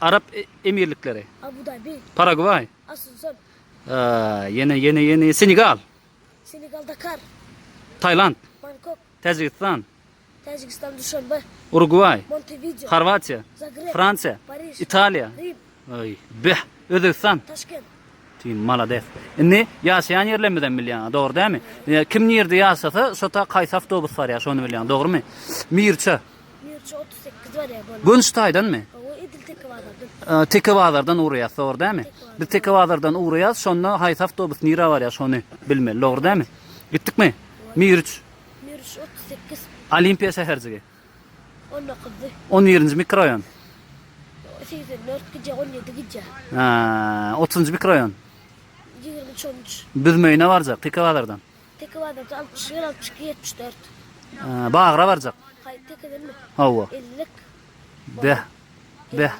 Arap Emirlikleri. Abu Dabi. Paragwaý. Asunson. Ýene, ýene, ýene Senegal. Senegal Dakar. Tailand. Bangkok. Täjigistan. Täjigistan Duşanbe. Urugwaý. Montevideo. Horwatiýa. Zagreb. Fransiýa. Pariž. Italiýa. Rim. Aý, beh. Özbegistan. Taşkent. Tüý, malades. Indi ýaşaýan ýerlerimizem bilýäň, dogry dälmi? Kim nirde ýaşasa, şo ta haýsy awtobus barýar, şony bilýäň, dogrumy? Mirça. Mirça 38 barýar boldy. Göni şu taýdanmy? Hawa, edil Teke bazardan. Teke bazardan ugraýas, dogry dälmi? Biz Teke bazardan ugraýas, şonda haýsy awtobus nirä barýar, şony bilmeli, dogry dälmi? Gitdikmi? Mirç. Mirç 38. Olimpiýa şäherjigi. 19-dy. 11-nji mikroraýon. 84 gije, 17 gije. Ha, 30-njy mikroraýon. 23 13. Büzmeýine barjak, Teke bazardan. Teke bazarda 61 62 74. Ha, Bagra barjak. Haý, tekedenmi? Hawa. 50-lik. Beh. Beh.